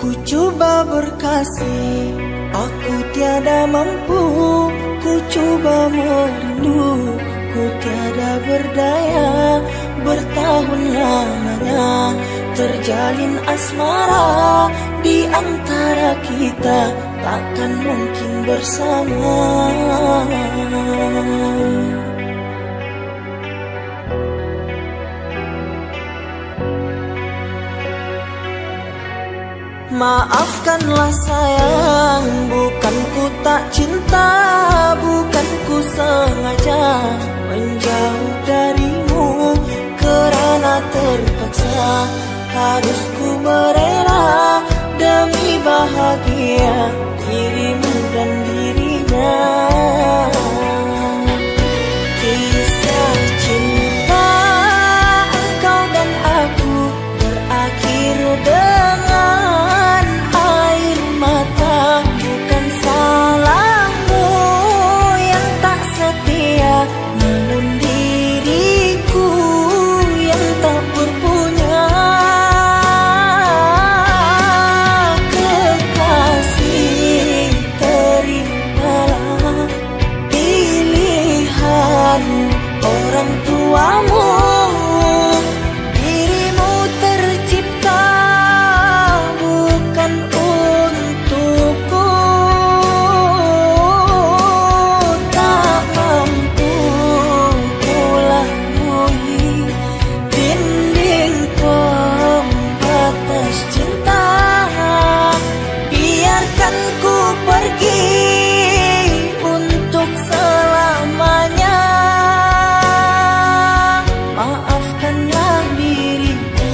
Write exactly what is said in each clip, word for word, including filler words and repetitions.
Ku cuba berkasih, aku tiada mampu. Ku cuba merindu, ku tiada berdaya. Bertahun lamanya terjalin asmara di antara kita, takkan mungkin bersama. Maafkanlah sayang, bukan ku tak cinta, bukan ku sengaja menjauh darimu, kerana terpaksa harus ku merela demi bahagia dirimu dan dirinya. Kisah cinta engkau dan aku berakhir dengan air mata. Bukan salahmu yang tak setia, namun diriku yang tak berpunya. Kekasih, terimalah pilihan orang tuamu. Dirimu tercipta bukan untukku, tak mampu ku lalui dinding pembatas cinta. Biarkan ku pergi untuk selamanya. Maafkanlah diriku.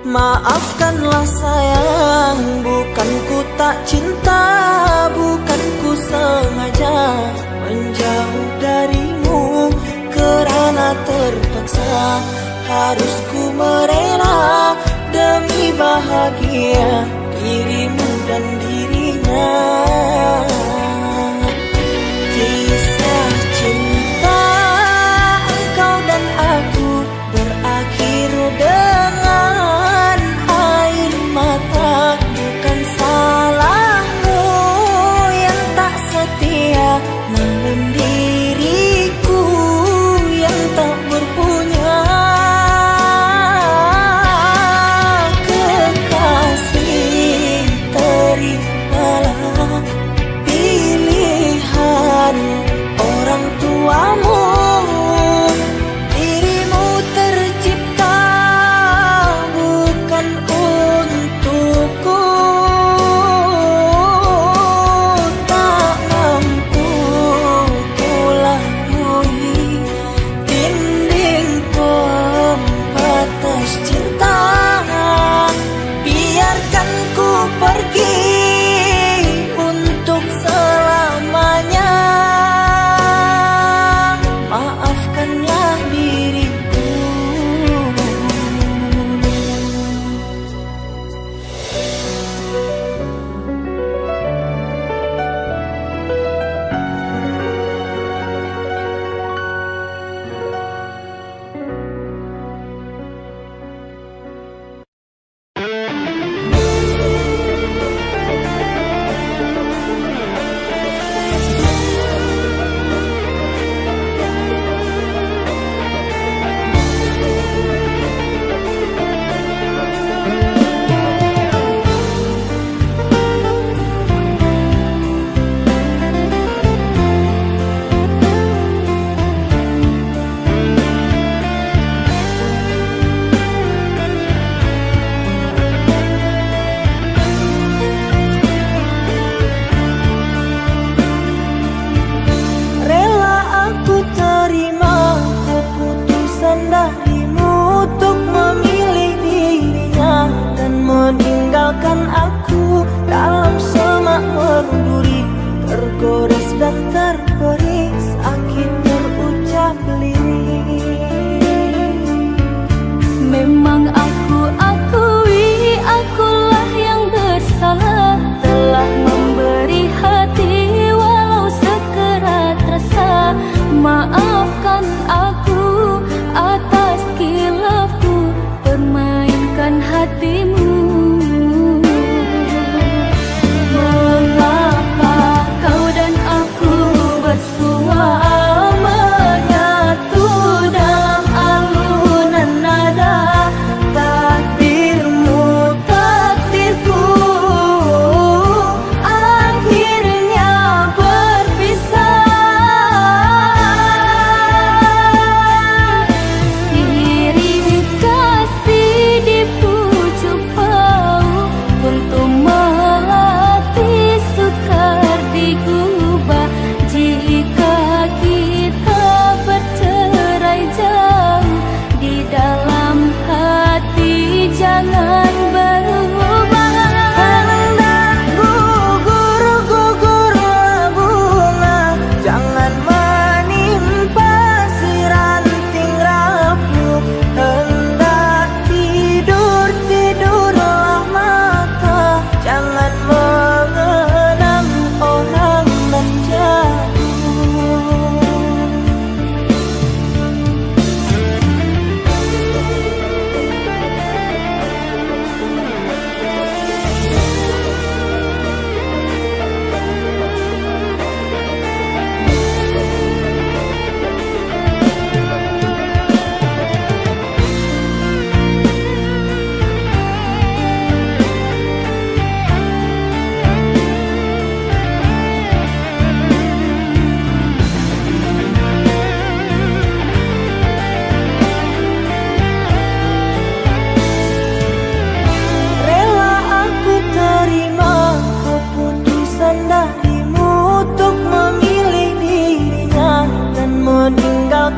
Maafkanlah sayang, bukan ku tak cinta, bukan ku sengaja menjauh darimu, kerana terpaksa harus ku merela demi bahagia dirimu dan dirinya. Kisah cinta engkau dan aku berakhir dengan air mata. Bukan salahmu yang tak setia, namun diriku yang tak berpunya. Kekasih, terimalah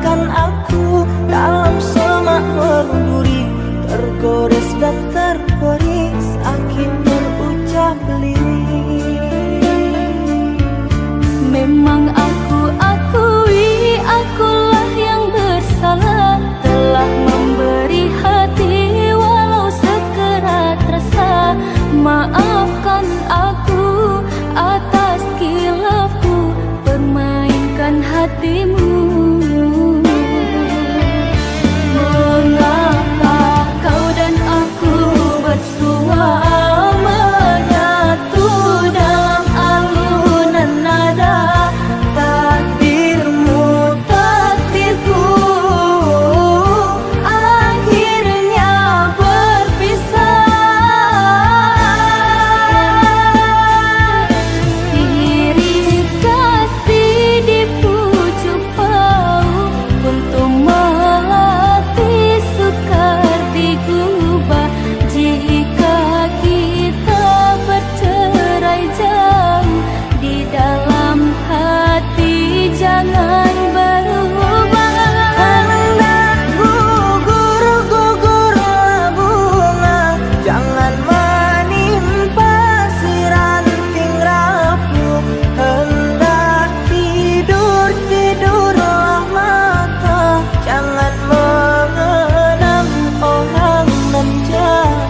Kan aku dalam semak merunduri, tergores dan terperi, sakit terucap lirik. Memang aku akui, akulah yang bersalah, telah memberi hati walau sekerat rasa. Maafkan aku atas khilafku, permainkan hatimu. Mengapa kau dan aku bersua menyatu dalam alunan nada? Takdirmu, takdirku, akhirnya berpisah. Sirih kasih di pucuk pauh, untuk melatih sukar digubah. Jika kita bercerai jauh, di dalam hati jangan berubah. Hendak gugur-gugur bunga, jangan menimpa si ranting rapuh. Hendak tidur-tidurlah mata, jangan mengenang orang nan jauh.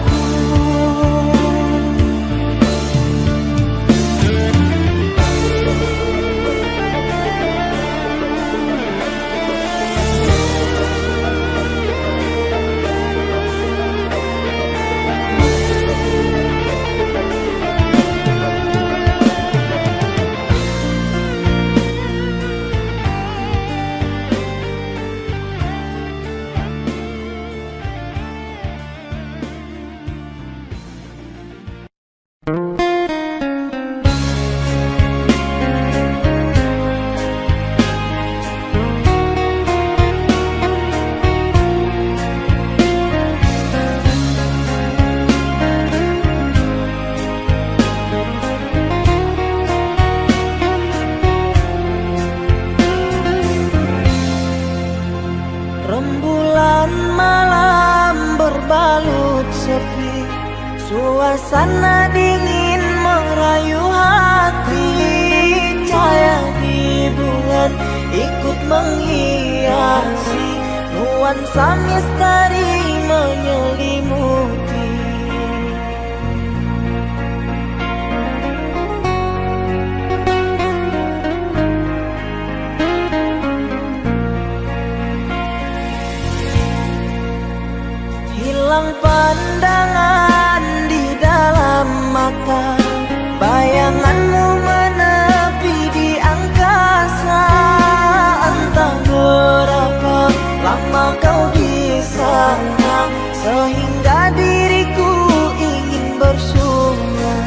Rembulan malam berbalut sepi, suasana dingin merayu hati. Cahaya di bulan ikut menghiasi, nuansa misteri menyelimuti. Hilang pandangan di dalam mata, bayanganmu menepi di angkasa. Entah berapa lama kau di sana, sehingga diriku ingin bersuara.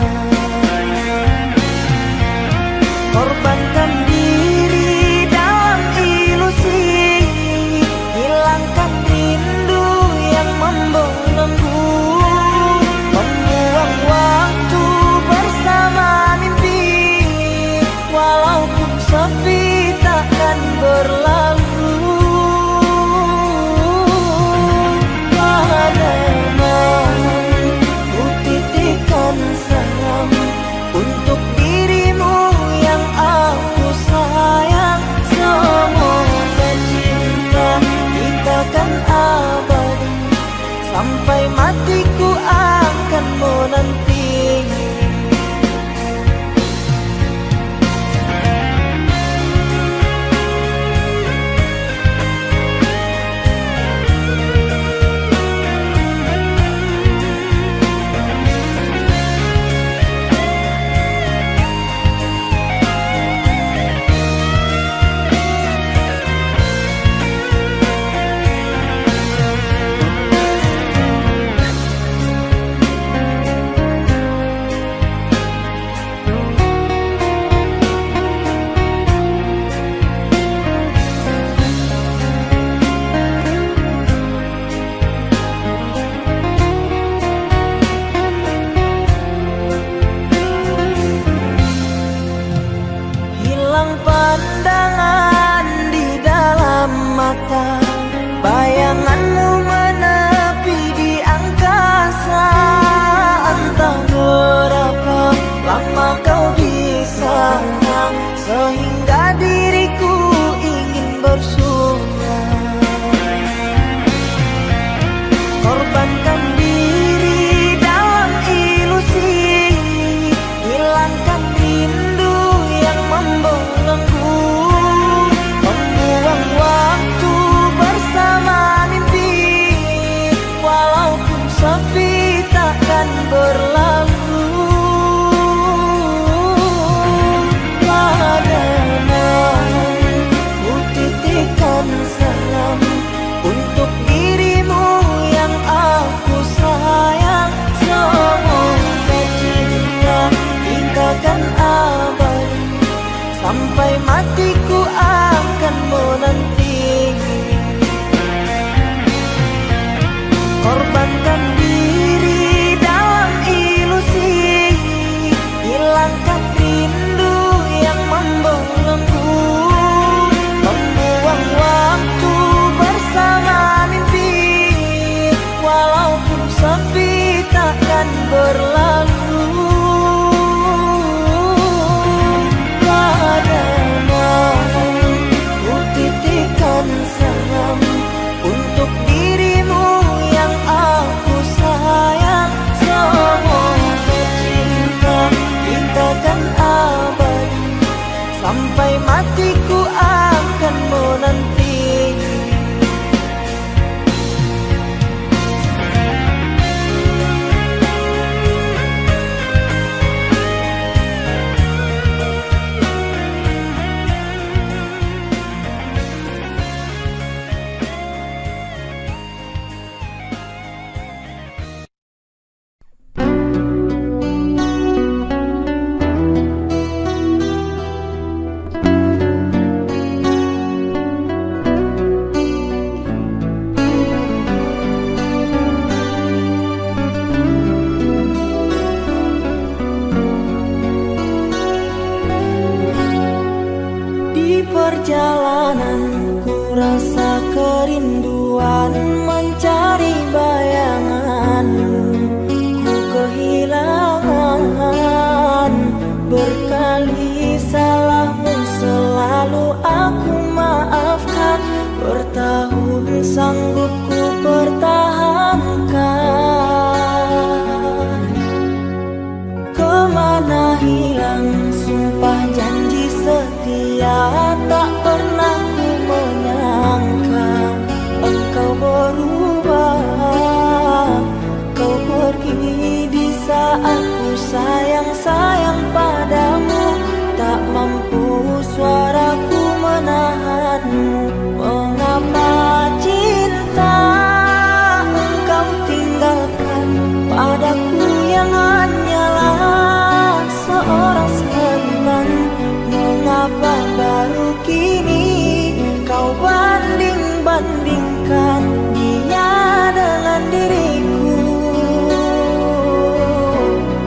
Korbankan diri dalam ilusi, hilangkan rindu yang membelenggu. Bertahun sanggup ku pertahankan. Kemana hilang sumpah janji setia, tak pernah ku menyangka engkau berubah. Kau pergi di saat ku sayang-sayang padamu, tak mampu suaraku menahanmu. Mengapa cinta engkau tinggalkan padaku yang hanyalah seorang seniman? Mengapa baru kini kau banding-bandingkan dia dengan diriku?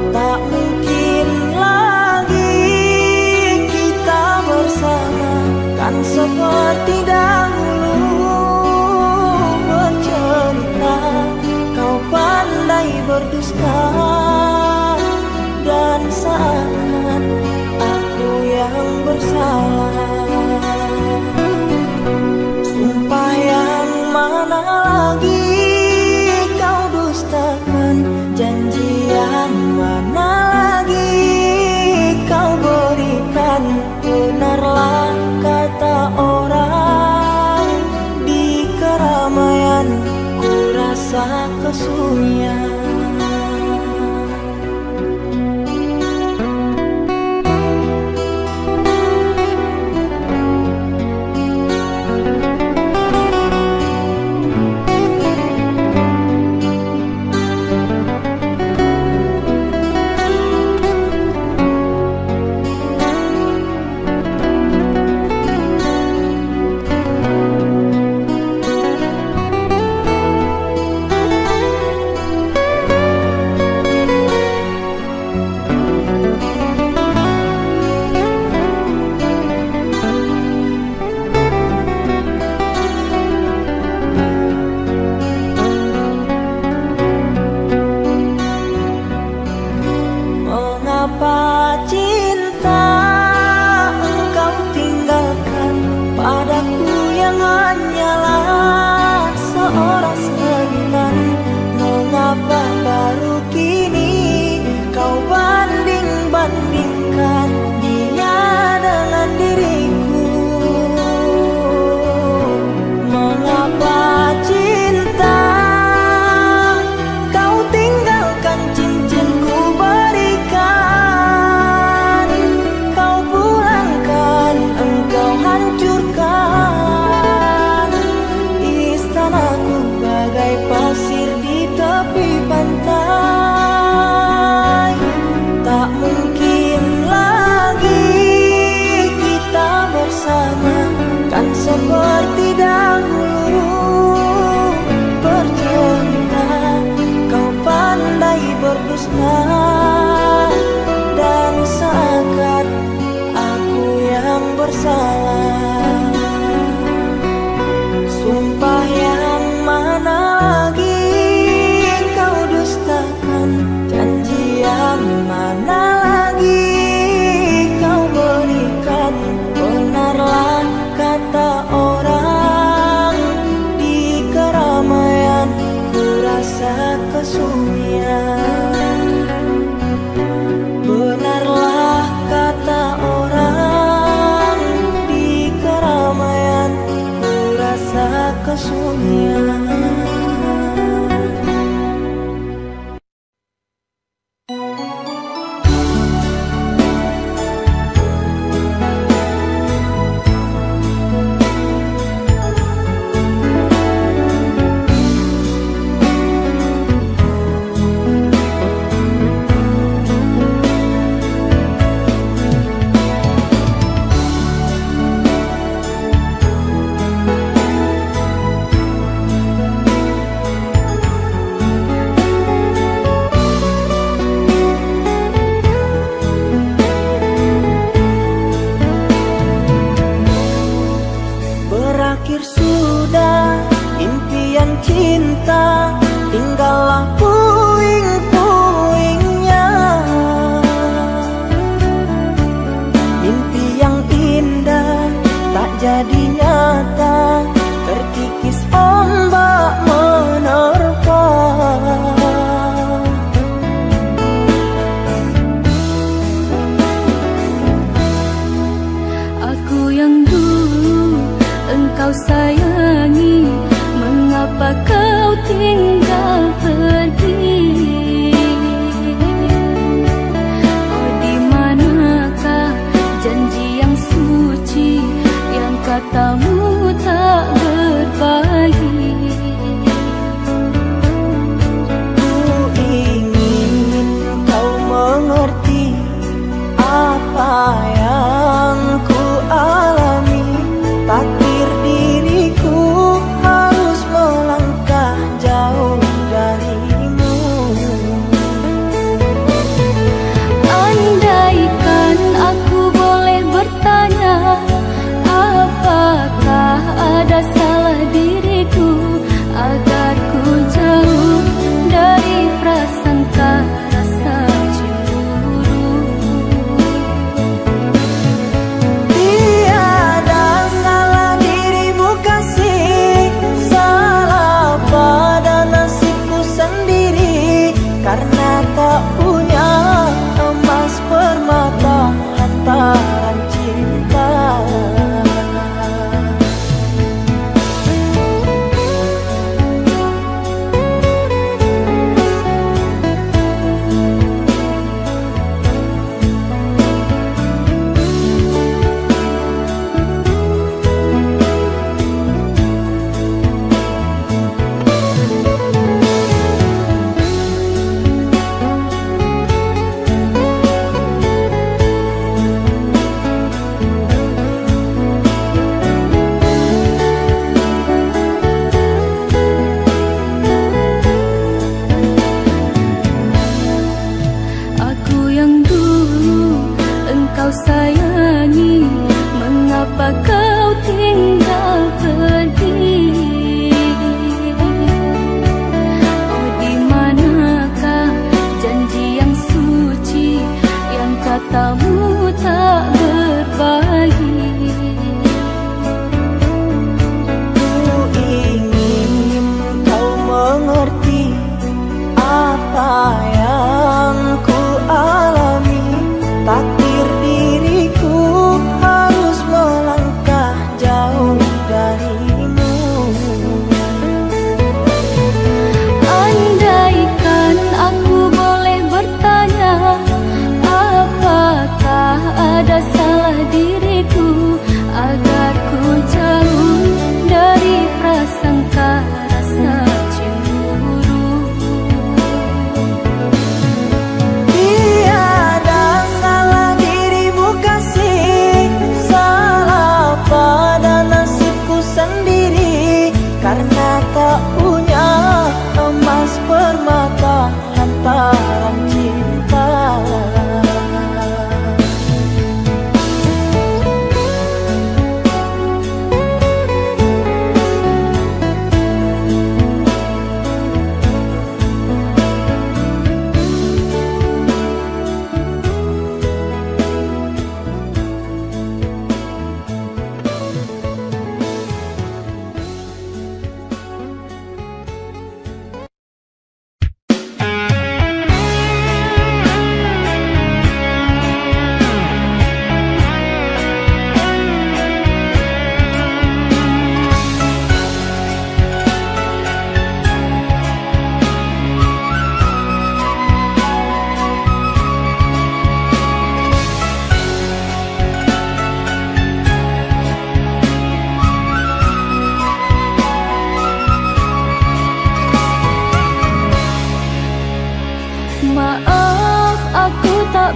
Tak mungkin lagi kita bersama, kan seperti dahulu bercerita. Kau pandai berdusta dan saat aku yang bersalah. Sumpah yang mana lagi kau dustakan, janji yang mana lagi kau berikan? Benarlah kata orang, di keramaian ku rasa kesunyian. Mengapa cinta engkau tinggalkan padaku yang hanyalah seorang seniman? Mengapa baru kini kau banding-bandingkan dia dengan diriku? Mengapa cinta kau tinggalkan, cincin ku berikan? Kau pulangkan, engkau hancurkan istanaku bagai pasir di tepi pantai. Tak mungkin lagi kita bersama, kan seperti dahulu bercerita. Kau pandai berdusta dan seakan aku yang bersalah. Sumpah yang mana lagi kau dustakan? Janji yang mana lagi kau berikan? Benarlah kata orang, di keramaian ku rasa kesunyian. Benarlah kata orang, di keramaian ku rasa kesunyian.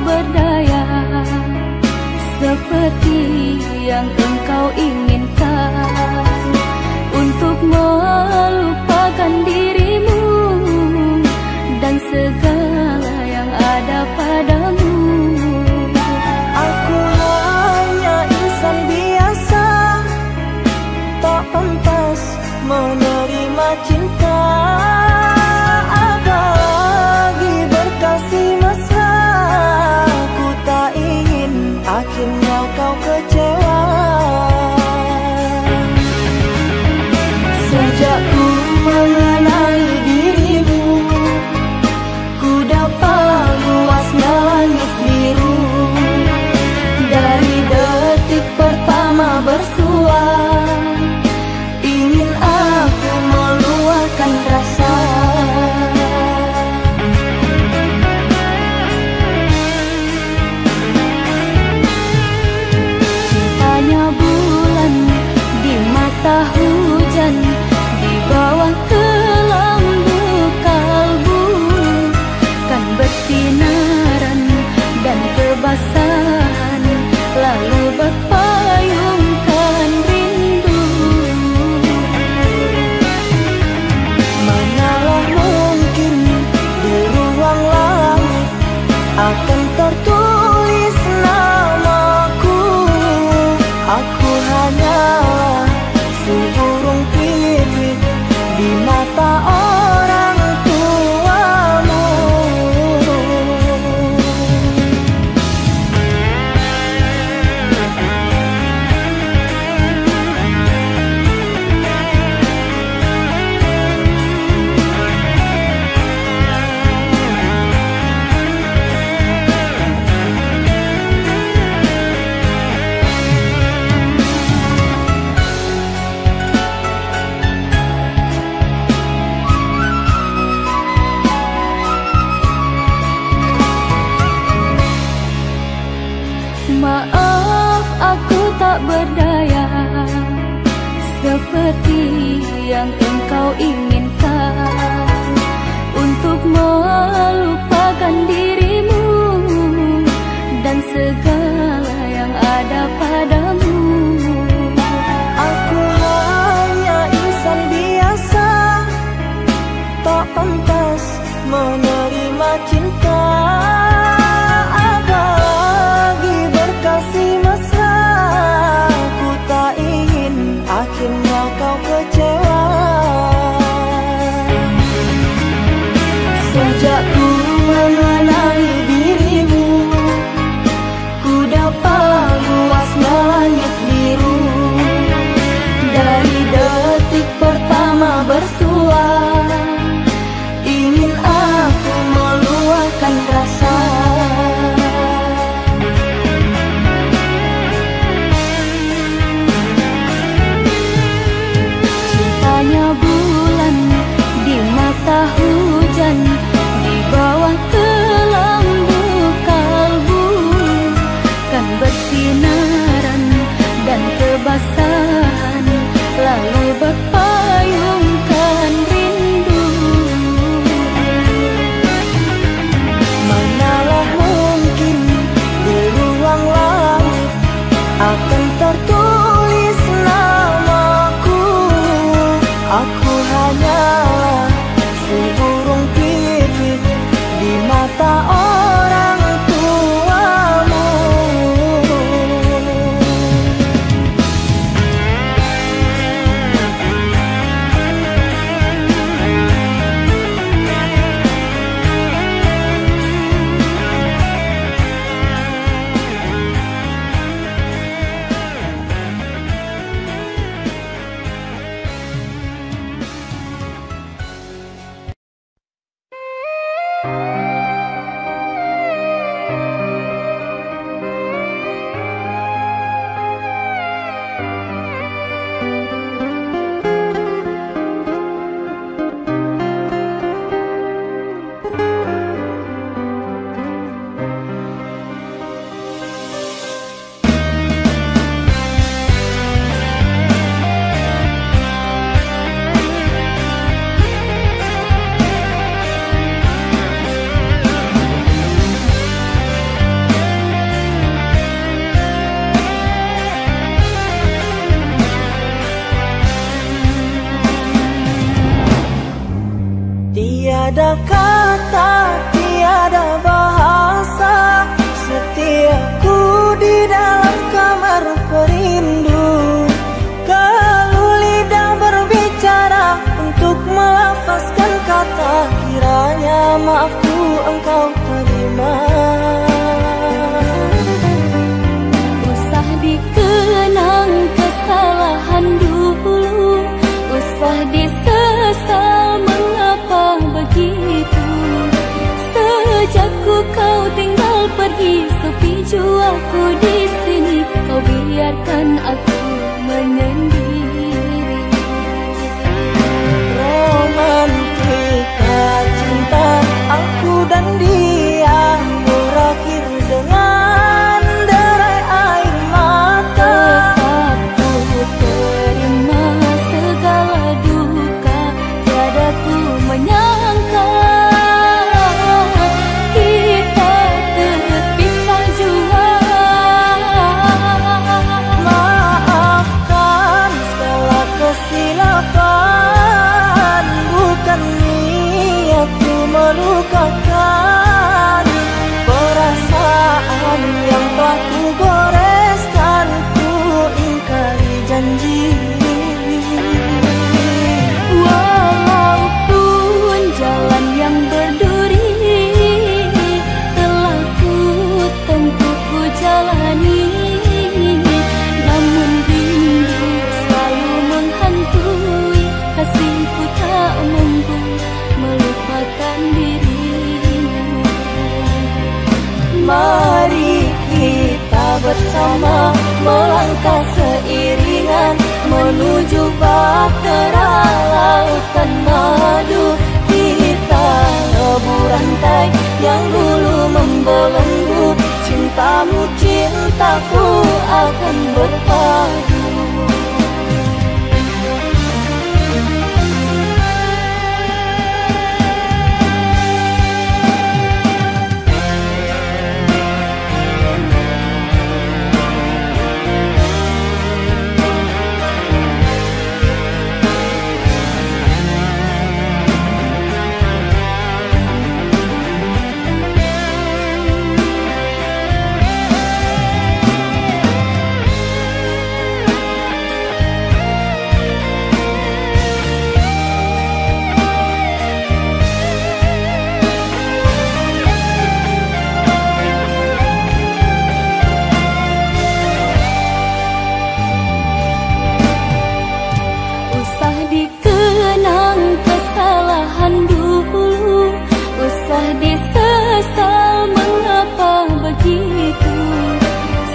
berdaya seperti yang engkau inginkan untuk melupakan dirimu dan segala yang ada padamu. Aku hanya insan biasa, tak pantas menerima cinta, apalagi berkasih mesra. Ku tak ingin akhirnya kau kecewa. Sejak ku mengenali dirimu, ku dapat luasnya langit biru. Dari detik pertama bersua, ingin aku meluahkan rasa. Cintanya bulan di mata hujan, di bawah kelambu kalbu, kan bersinaran dan kebasahan, lalu berpayungkan rindu. Manalah mungkin di ruang langit akan tertulis namaku. Aku hanyalah seburung pipit di mata orang tuamu. Maaf, aku tak berdaya seperti yang engkau inginkan untuk melupakan dirimu dan segala yang ada padamu. Aku hanya insan biasa, tak pantas menerima cinta, apalagi berkasih mesra. Ku tak ingin akhirnya kau kecewa. Sejak ku mengenali dirimu, ku dapat luasnya langit biru. Dari detik pertama bersua, ingin aku meluahkan rasa. Cintanya bulan di mata hujan, di bawah kelambu kalbu, kan bersinaran dan kebasahan, lalu berpayungkan rindu. Manalah mungkin di ruang langit akan tertulis namaku. Aku hanyalah seburung pipit di mata orang tuamu. Tiada kata, tiada bahasa, setiap ku di dalam kamar perindu. Kalu lidah berbicara untuk melafazkan kata, kiranya maafku engkau terima. Usah dikenang kesalahan dulu, usah disesal mengapa begitu. Sejak ku kau tinggal pergi, sepi jua ku di sini, kau biarkan aku menyendiri. Romantika cinta aku dan dia berakhir dengan derai air mata. Tetap ku terima segala duka, tiada ku menyangka kita terpisah jua. Maafkan segala kesilapan, bukan niatku melukakan. Perasaan yang telah ku goreskan, ku ingkari janji. Walaupun jalan yang berduri telah ku tempuh ku jalani, namun rindu selalu menghantui, kasihku tak mampu melupakan dirimu. Mari kita bersama melangkah seiringan menuju bahtera lautan madu. Kita lebu rantai yang dulu membelenggu, cintamu cintaku akan berpadu. Usah dikenang kesalahan dulu, usah disesal mengapa begitu.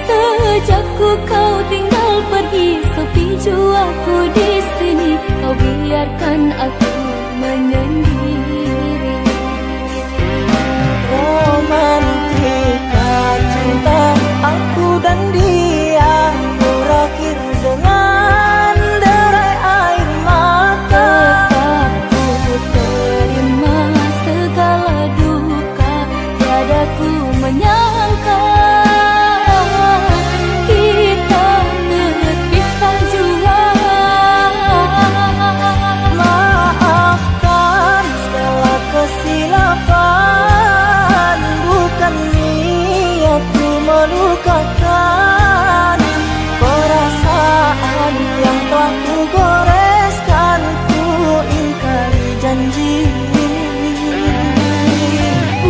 Sejak ku kau tinggal pergi, sepi jua ku di sini, kau biarkan aku menyendiri. Romantika cinta aku dan dia berakhir dengan derai air mata. Tetap ku terima segala duka, tiada ku menyangka kita terpisah jua. Maafkan segala kesilapan, bukan niatku melukakan. Perasaan yang telah ku goreskan, ku ingkari janji.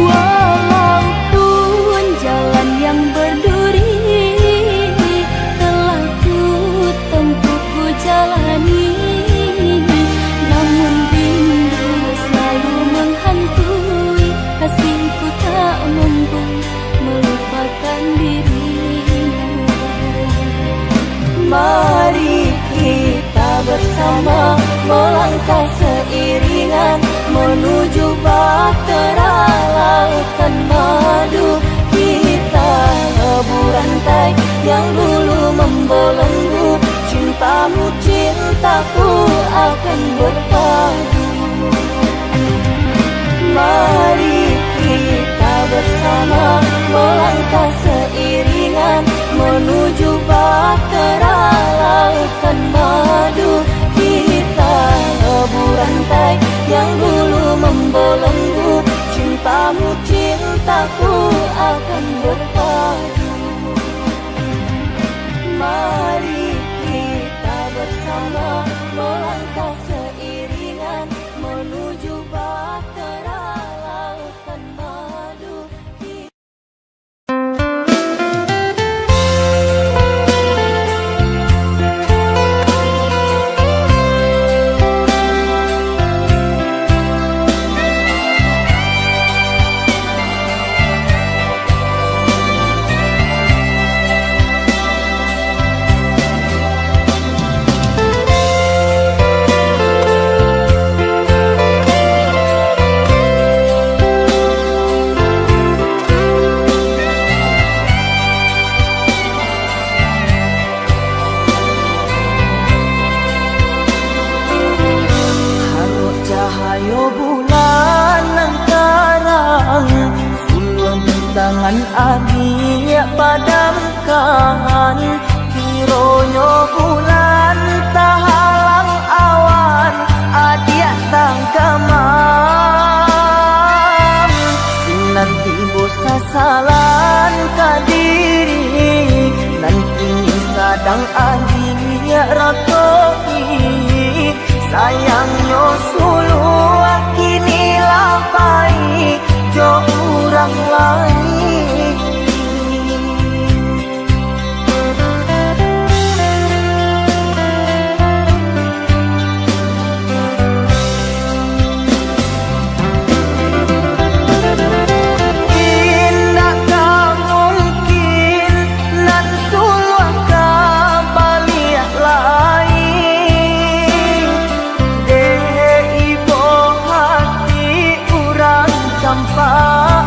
Walaupun jalan yang berduri telah ku tempuh ku jalani, namun rindu selalu menghantui, kasihku tak mampu melupakan dirimu. Mari kita bersama melangkah seiringan menuju bahtera lautan madu. Kita lebu rantai yang dulu membelenggu, cintamu cintaku akan berpadu. Mari kita bersama melangkah seiringan menuju bahtera lautan madu. Kita lebu rantai yang dulu membelenggu, Adiak padamkan, kironyo bulan tahalang awan, adiak tangkamam. Sinan tibo sasalan ka diri, nan kini sadang adiak rakoi. Sayangnyo suluah kini lah pai jo urang lain. Indak ka mungkin nan suluah ka baliak lai. Dek ibo hati urang campakkan.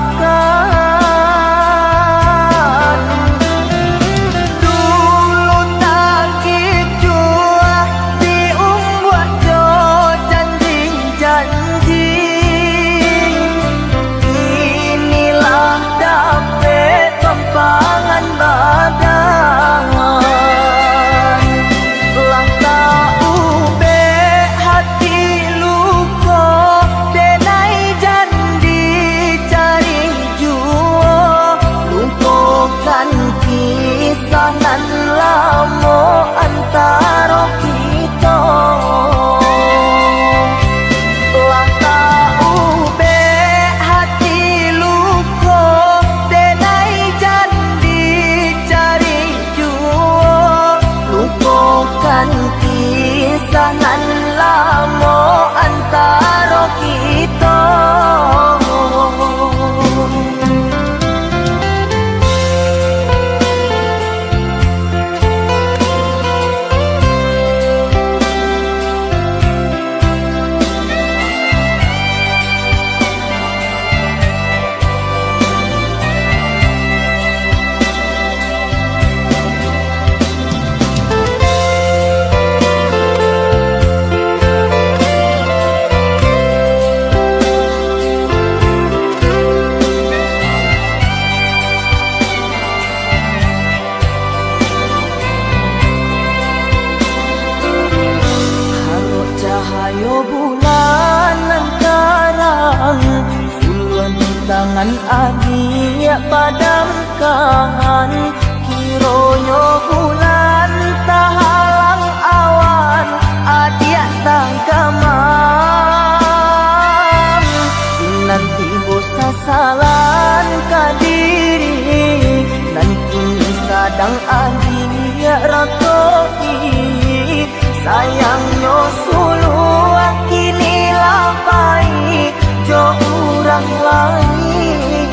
Dulu takicuah diumbuak jo janji-janji. Kini lah dapek tumpangan badan. Lah taubek hati luko, denai jan dicari juo. Lupokan kisah nan lamo antaro kito. Lah taubek hati luko, denai jan dicari juo. Lupokan kisah nan lamo antaro kito. Harok cahayo bulan nan tarang, suluah di tangan adiak padamkan. Kironyo bulan tahalang awan, adiak tangkamam. Sinan tibo sasalan ka diri, nan kini sadang adiak rakoi. Sayangnyo suluah kini lah pai jo urang lain.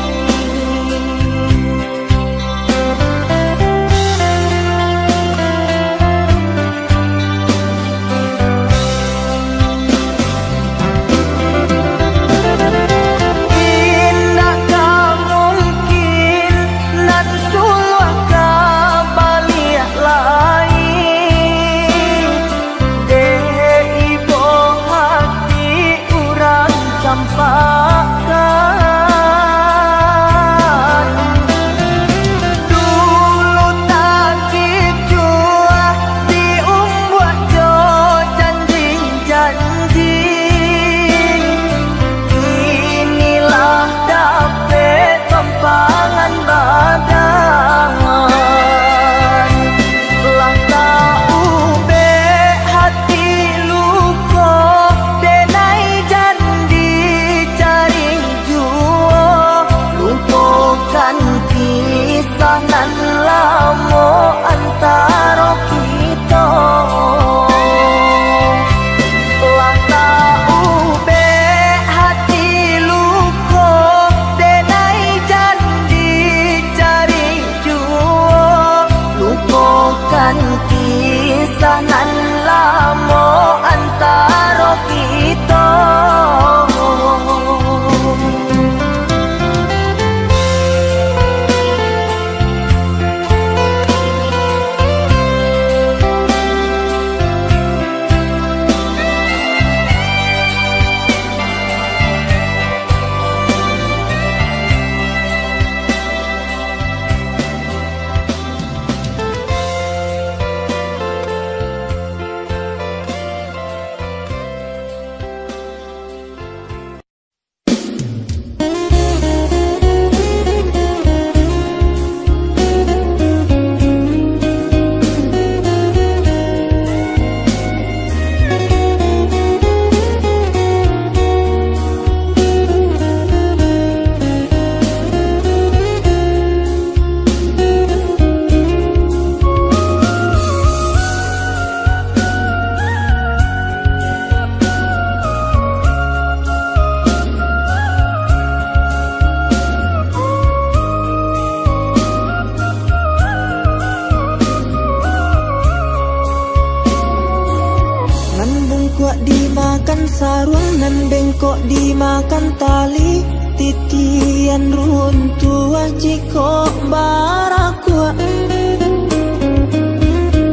Nan bengkok dimakan tali, titian runtuah jikok barakuak.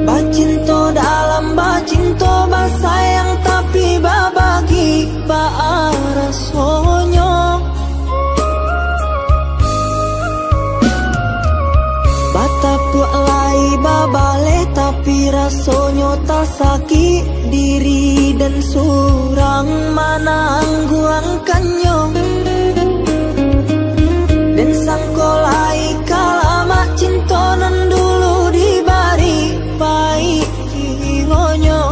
Bacinto dalam bacinto basayang, tapi babagi baa rasonyo. Batapuak lai babaleh, tapi rasonyo tasakik diri, den surang manangguangkannyo. Den sangko lai ka lamak cinto nan dulu dibari paik kironyo.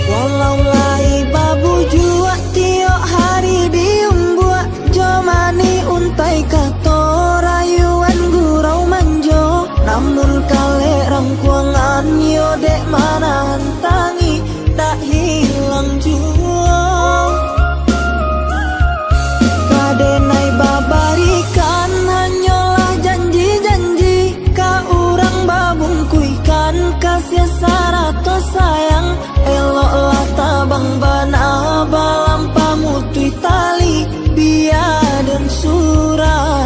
Walau lai babujuak tiok hari diumbuak, jo manih untai kato rayuan gurau manjo, namun kalek rangkuangan yo dek manahan tangih, dak hilang juo. Ka denai babarikan hanyolah janji-janji, ka urang babungkuihkan kasiah sarato sayang. Eloklah tabang bana balampah mutuih tali, bia den surang.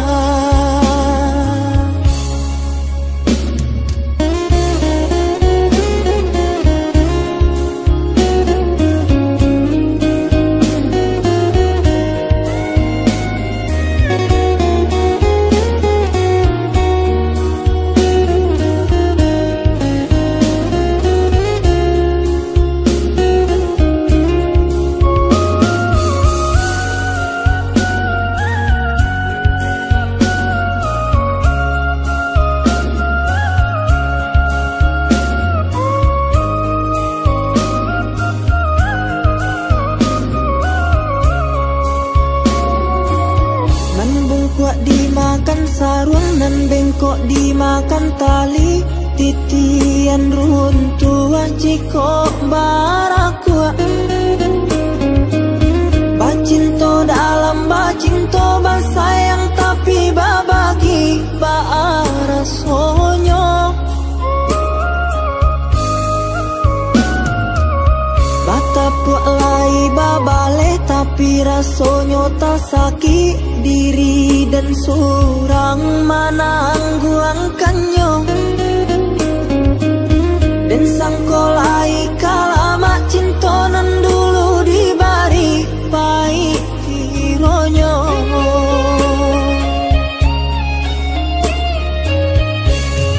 Nan bungkuak dimakan saruang, nan bengkok dimakan tali, titian runtuah jikok barakuak. Bacinto dalam bacinto basayang, tapi babagi baa rasonyo. Batapuak lai babaleh, tapi rasonyo tasakik diri, den surang manangguangkannyo. Den sangko lai ka lamak cinto nan dulu dibari paik kironyo.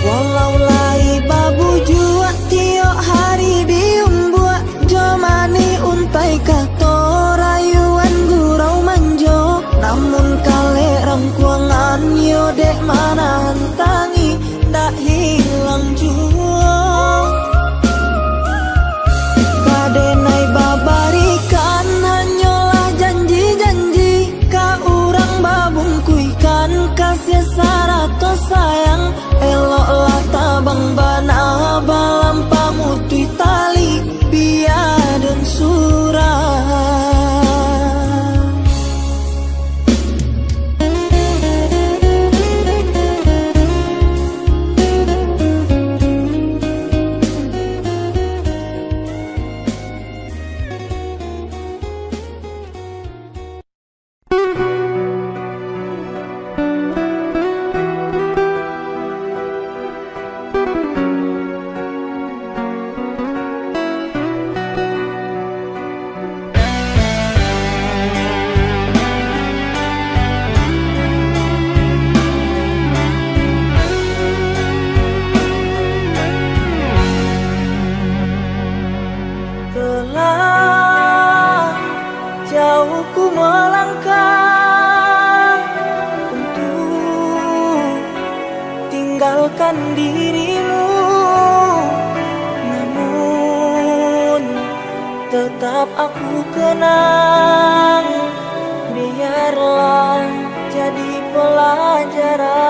Walau lai babujuak tiok hari diumbuak, jo manih untai kato rayuan gurau manjo, namun kalek rangkuangan yo dek manahan tangih, dak hilang juo. Ka denai babarikan hanyolah janji-janji, ka urang babungkuihkan kasiah sarato sayang. Eloklah tabang bana balampah mutuih tali, bia den surang. Telah jauh ku melangkah untuk tinggalkan dirimu, namun tetap aku kenang, biarlah jadi pelajaran.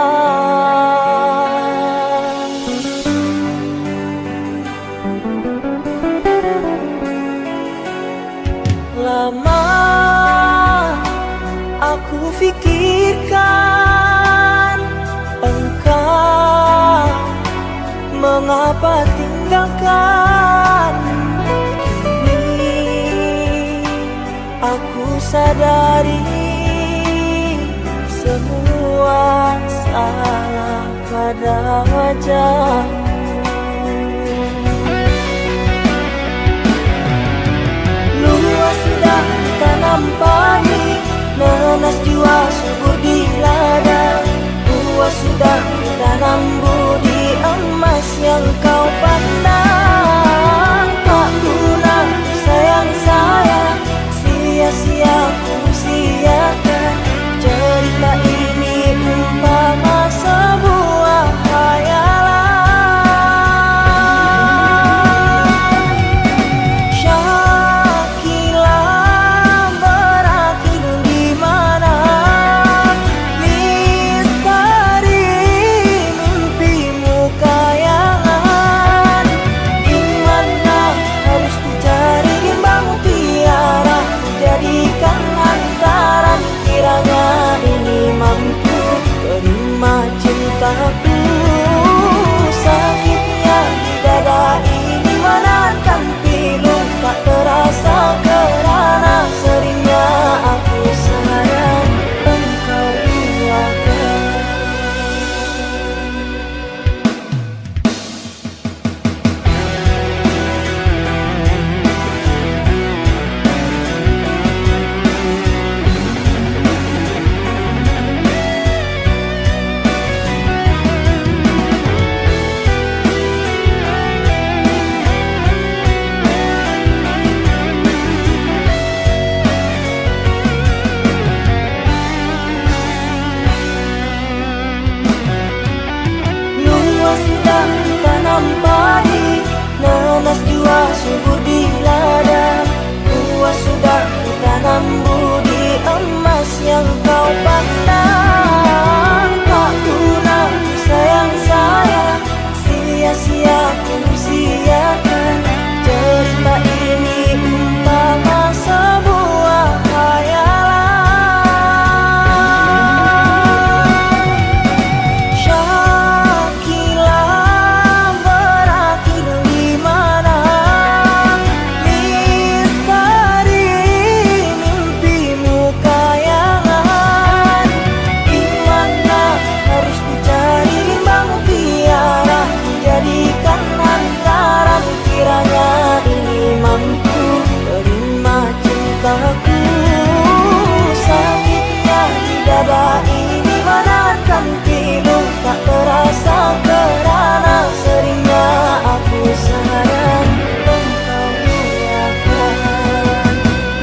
Lama aku fikirkan engkau mengapa tinggal Takkan kini aku sadari semua salah pada wajahmu. Luas sudah ditanam padi, nanas jua subur di ladang. Buah sudah ditanam budi emas yang kau pandang. Tak guna ku sayang-sayang, sia-sia ku sia-siakan. Cerita ini umpama sebuah khayalan. Syakila berakhir di mana? Misteri mimpimu kayangan. Di mana harus ku cari bimbang mutiara, ku jadikan hantaran. Kiranya ini mampu terima cintaku. Sakitnya di dada ini menahan pilu, tak terasa kerana seringnya aku sayang engkau duakan. Luas sudah ditanam padi, nanas jua subur di ladang. Buah sudah ditanam budi emas yang kau pandang. Tak guna ku sayang-sayang, sia-sia ku sia-siakan. Cerita ini umpama sebuah khayalan. Syakila berakhir di mana? Misteri mimpimu kayangan. Di mana harus ku cari bimbang mutiara, ku jadikan hantaran. Kiranya ini mampu terima cintaku. Sakitnya di dada ini menahan pilu, tak terasa kerana seringnya aku sayang engkau duakan.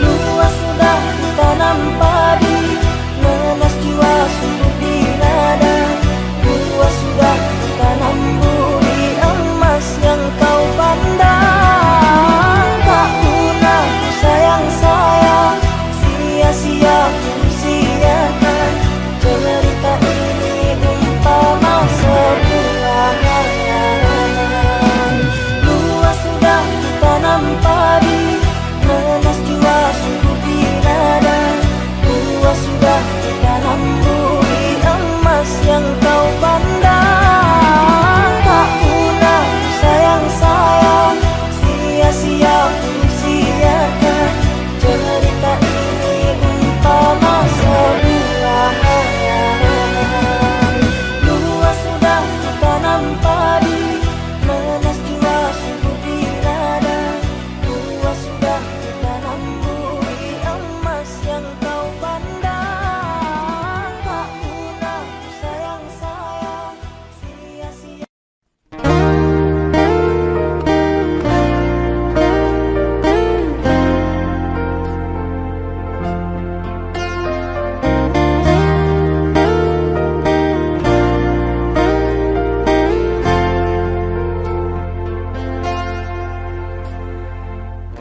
Luas sudah ditanam padi, nanas jua subur di ladang. Buah sudah ditanam budi emas yang kau pandang. Tak guna ku sayang-sayang, sia-sia ku sia-siakan. Cerita ini umpama sebuah khayalan. Luas sudah ditanam padi, nanas jua subur di ladang. Buah sudah ditanam budi emas yang kau pandang. Tak guna ku sayang-sayang, sia-sia ku sia-siakan. Cerita ini umpama sebuah khayalan. Luas sudah ditanam padi, nanas jua subur di ladang. Buah sudah ditanam budi emas yang kau pandang. Tak guna ku sayang-sayang, sia-sia.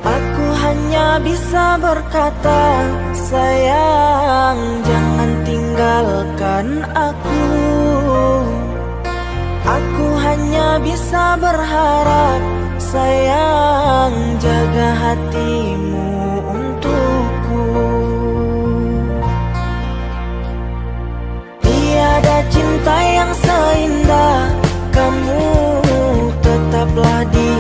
Aku hanya bisa berkata, sayang, jangan tinggalkan aku. Aku hanya bisa berharap, sayang, jaga hatimu untukku. Tiada cinta yang seindah kamu, tetaplah di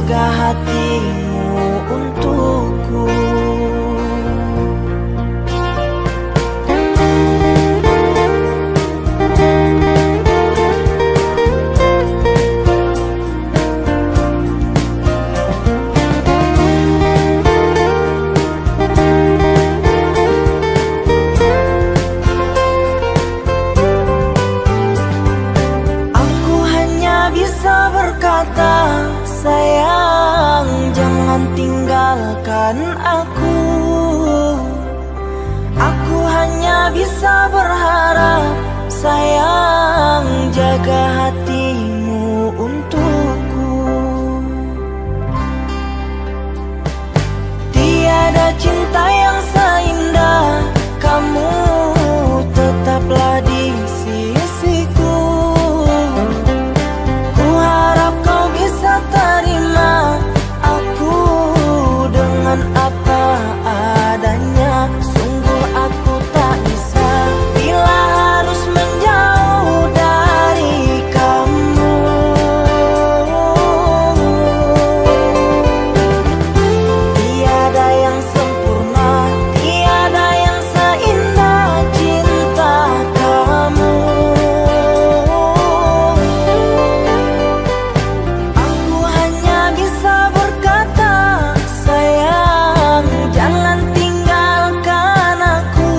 Jaga hatimu untukku. Aku hanya bisa berkata, "Sayang, jangan tinggalkan aku." Aku hanya bisa berharap, "Sayang, jaga hatimu untukku." Tiada cinta yang seindah kamu, tetaplah di sisiku. Ku harap kau bisa terima aku dengan apa adanya. Sungguh aku tak bisa bila harus menjauh dari kamu. Tiada yang sempurna, tiada yang seindah cinta kamu. Aku hanya bisa berkata, "Sayang, jangan tinggalkan aku."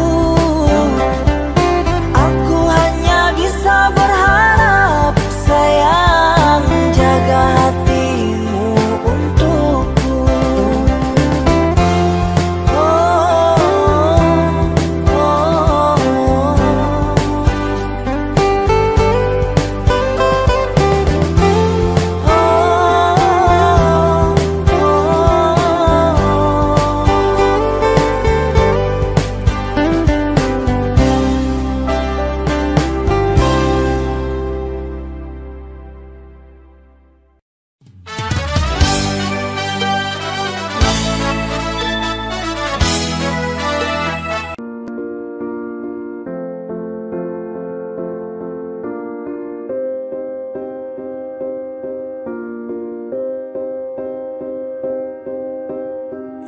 Aku hanya bisa berharap, "Sayang, jaga hatimu untukku." Oh, oh, oh.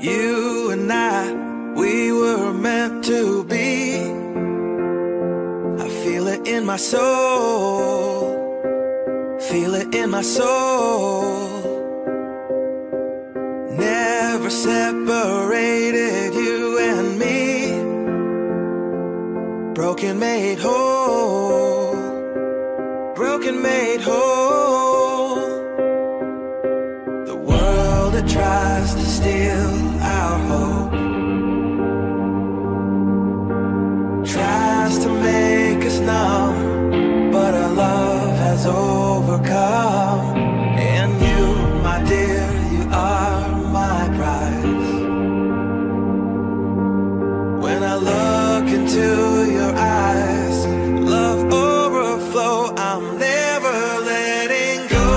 You and I, we were meant to be. I feel it in my soul. Feel it in my soul. Never separated you and me. Broken made whole. Broken made whole. The world that tries to steal our hope tries to make us numb, but our love has overcome. And you, my dear, you are my prize. When I look into your eyes, love overflow. I'm never letting go.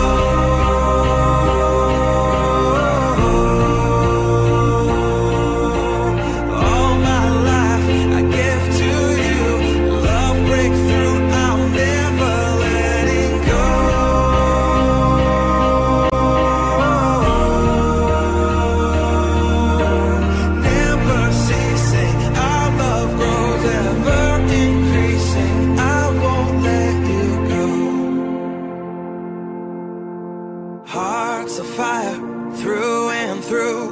All my life I give to you. Love breakthrough, I'm never letting go. Never ceasing, our love grows, ever increasing. I won't let you go. Hearts of fire through and through.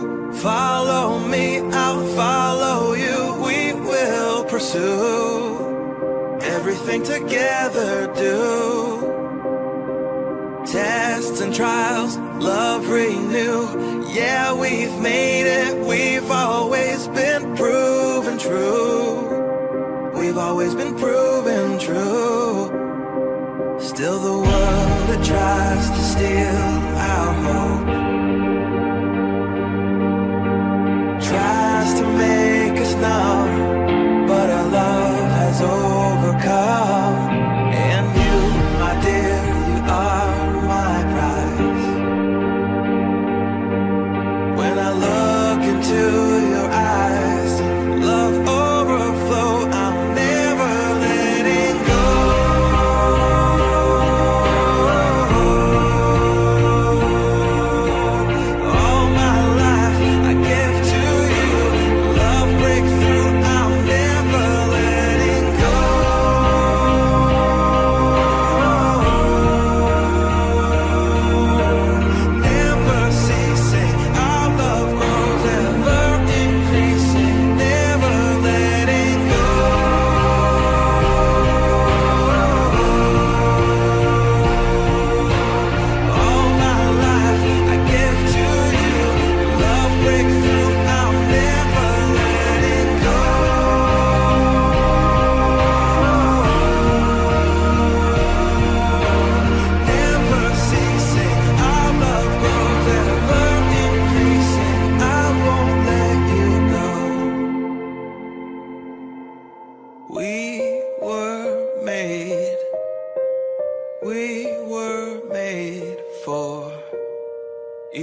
Follow me, I'll follow you. We will pursue everything together, do. Tests and trials, love renew. Yeah, we've made it. We've always been proven true. We've always been proven true. Still the world that tries to steal our hope tries to make us numb, but our love has overcome. And you, my dear, you are my prize. When I look into your eyes, love overflow. I'm never letting go.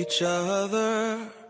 each other.